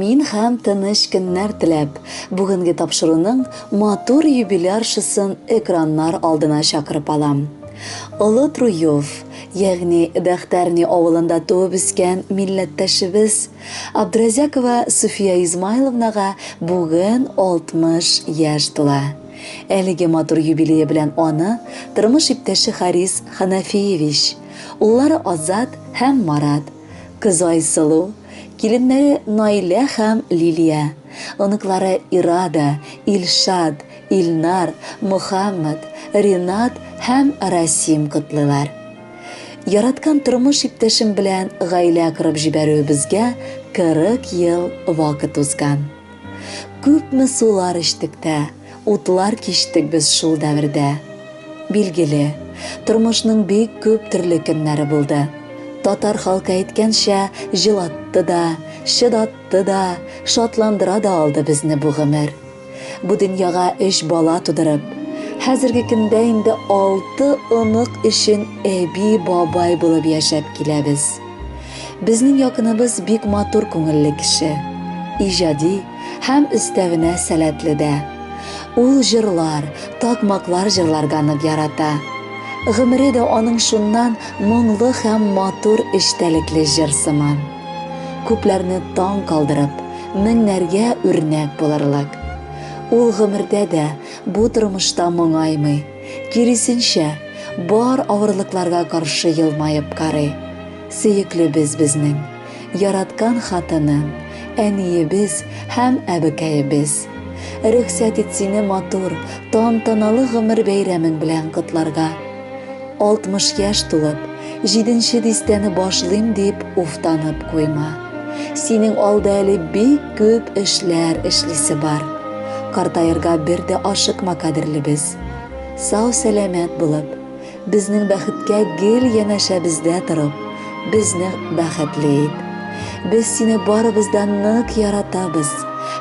Имин һәм тыныч көннәр теләп, бүгенге тапшыруның матур юбиляршысын экраннар алдына чакырып алам. Олы Труев, ягъни Дәхтәрни авылында туып үскән милләттәшебез Абдразякова Суфия Измайловнага бүген 60 яшь тула. Әлеге матур юбилее белән аны тормыш иптәше Харис Ханафиевич, уллары Азат һәм Марат, кызы Айсылу, киленнәре Наилә һәм Лилия, оныклары Ирада, Илшат, Илнар, Мөхәммәд, Ринат һәм Расим котлыйлар. Яраткан тормыш иптәшем белән гаилә корып җибәрүебезгә 40 ел вакыт узган. Күпме сулар эчтек тә, утлар кичтек без шул дәвердә. Билгеле, тормышның бик күп төрле көннәре булды. Татар халкы әйткәнчә, җылатты да, чыдатты да, шатландыра да алды безне бу гомер. Бу дөньяга өч бала тудырып, хәзерге көндә инде алты онык өчен әби-бабай булып яшәп киләбез. Безнең якыныбыз бик матур күңелле кеше, иҗади һәм өстәвенә сәләтле дә. Ул җырлар, такмаклар җырларга нык ярата. Гомере дә аның шуннан моңлы һәм матур эчтәлекле җыр сыман. Күпләрне таң калдырып, меңнәргә үрнәк булырлык. Ул гомердә дә бу тормышта моңаймый, киресенчә, бар авырлыкларга каршы елмаеп карый. Сөеклебез безнең, яраткан хатыным, әниебез һәм әбекәебез. Рөхсәт ит сине матур, тантаналы гомер бәйрәмең белән котларга. 60 яшь тулып, җиденче дистәне башлыйм дип уфтанып куйма. Синең алда әле бик күп эшләр эшлисе бар. Картаерга бер дә ашыкма, кадерлебез. Сау-сәламәт булып, безнең бәхеткә гел янәшәбездә торып, безне бәхетле ит. Без сине барыбыз да нык яратабыз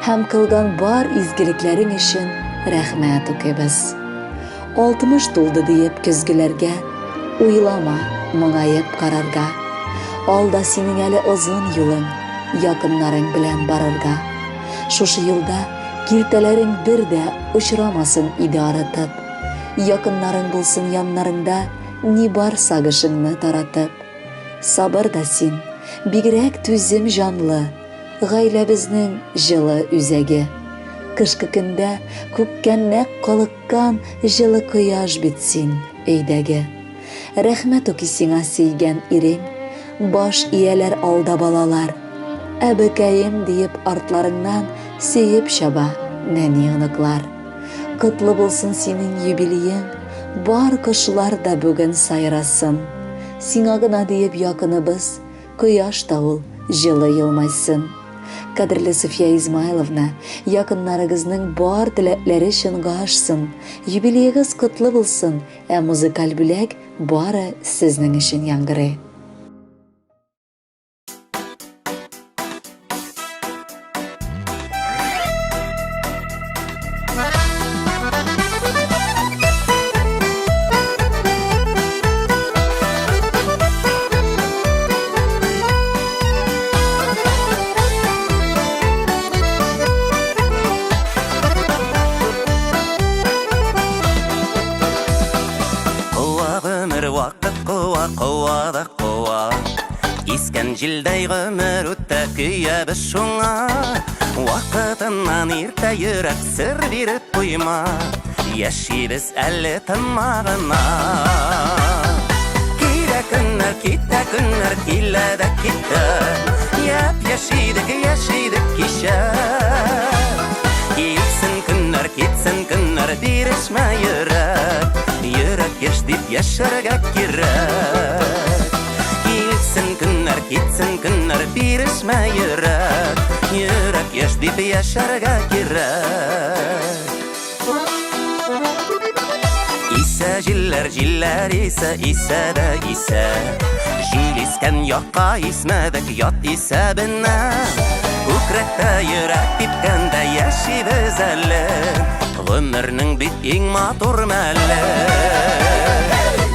һәм кылган бар изгелекләрең өчен рәхмәт укыйбыз. 60 тулды диеп көзгеләргә Уйлама моңаеп карарга. Алда синең әле озын юлың, Якыннарың белән барырга. Шушы юлда киртәләрең бер дә Очрамасын иде арытып. Якыннарың булсын яннарыңда, Ни бар сагышыңны таратып. Сабыр да син, бигрәк түзем җанлы, Гаиләбезнең җылы үзәге. Кышкы көндә күккә нәкъ калыккан Җылы кояш бит син, өйдәге. Рәхмәт үки сиңа сөйгән ирең, Баш ияләр алда балалар. Әбекәем диеп артларыңнан Сөеп чаба нәни оныклар. Котлы булсын синең юбилеең, Бар кошлар да бүген сайрасын. Сиңа гына диеп якыныбыз Кояш та ул җылы елмайсын. Кадерле Софья Измайловна, якыннарыгызның бар теләкләре чынга ашсын, юбилеегыз котлы булсын, ә музыкаль бүләк бары сезнең өчен яңгырый. Куа гомер вакыт куа, куа да куа. Искән җилдәй гомер үтә, көябез шуңа. Вакытыннан иртә йөрәк сер биреп куйма. Яшибез әле тынма гына. Килә көннәр, китә көннәр, килә дә китә. Яп-яшь идек, яшь идек кичә. Килсен көннәр, китсен көннәр, бирешмә йөрәк. Йөрәк яшь дип яшәргә кирәк. Килсен көннәр, китсен көннәр, бирешмә йөрәк. Йөрәк яшь дип яшәргә кирәк. Исә җилләр, җилләр исә, исә дә исә. Җил искән якка исмәдек ят исәбенә. Күкрәктә йөрәк типкәндә яшибез әле. Гомернең бит иң матур мәле.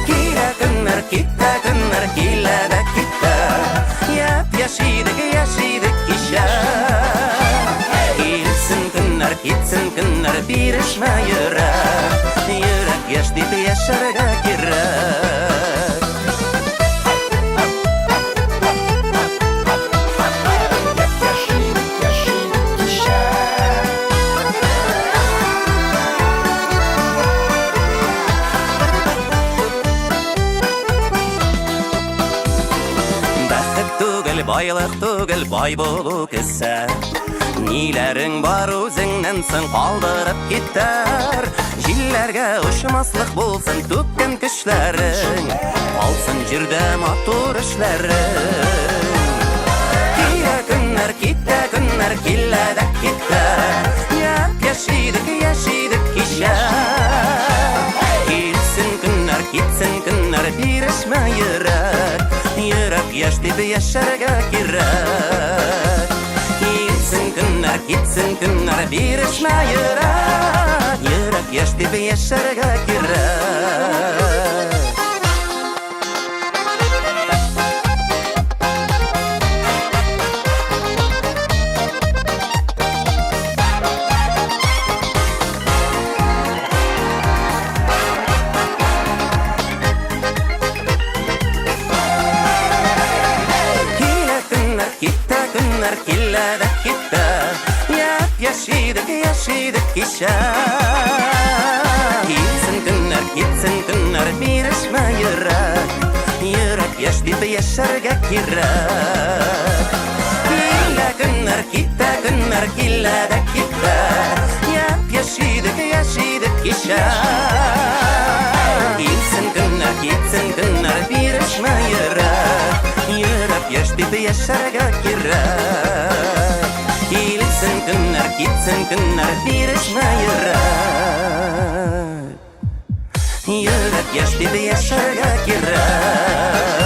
Килә көннәр, китә көннәр, килә дә китә. Яп-яшь идек, яшь идек кичә. көннәр, китсен көннәр, бирешмә йөрәк. Йөрәк яшь дип яшәргә кирәк. Бәхет түгел, байлык түгел, бай булу кесә. Ниләрең бар үзеңнән соң калдырып китәр. Җилләргә очмаслык булсын түккән көчләрең. Калсын җирдә матур эшләрең. Килә көннәр, китә көннәр, килә дә китә. Яп-яшь идек, яшь идек кичә. Килсен көннәр, китсен көннәр, бирешмә йөрәк. Йөрәк яшь дип яшәргә кирәк. Килсен көннәр, китсен көннәр, бирешмә йөрәк. Йөрәк яшь дип яшәргә кирәк. Килә көннәр, китә көннәр, килә дә китә. Япь-яшь идек, яшь идек кичә. Килсен көннәр, китсен көннәр, бирешмә йөрәк. Йөрәк яшь дип яшәргә кирәк. Килә көннәр, китә көннәр, килә дә китә. Япь-яшь идек, яшь идек кичә. Килсен көннәр, китсен көннәр, бирешмә йөрәк. Йөрәк яшь дип яшәргә кирәк. Килсен көннәр, китсен көннәр, бирешмә йөрәк. Йөрәк яшь дип яшәргә кирәк.